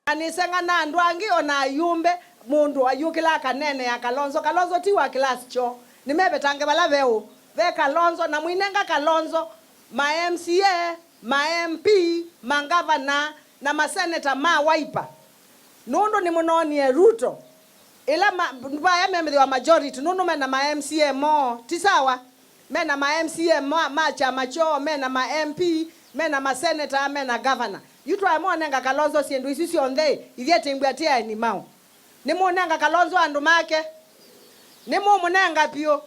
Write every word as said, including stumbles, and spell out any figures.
Na nĩseng'ana andũ angĩ, o na ayumbe, mũndũ ayũkĩla akaneenea Kalonzo. Kalonzo ti wa class kyoo. Nĩmevetange vala veũ. Ve Kalonzo, na mũinenga Kalonzo ma M C A, ma M P, ma ngavana, na maseneta ma Wiper. Nũndũ nĩmũnoonie Ruto. Ĩla ma, vaya memĩthĩwa majority, nũndũ mena ma M C A moo. Ti sawa? Mena ma M C A ma, ma kyama kyoo, mena ma M P, mena maseneta, mena governor. Yu twaemonenga Kalonzo syĩndũ isu syonthe, ithyĩ tĩmbw'a ti aeni mao. Nĩmũnenga Kalonzo andũ make. Nĩmũmũnenga vyũ.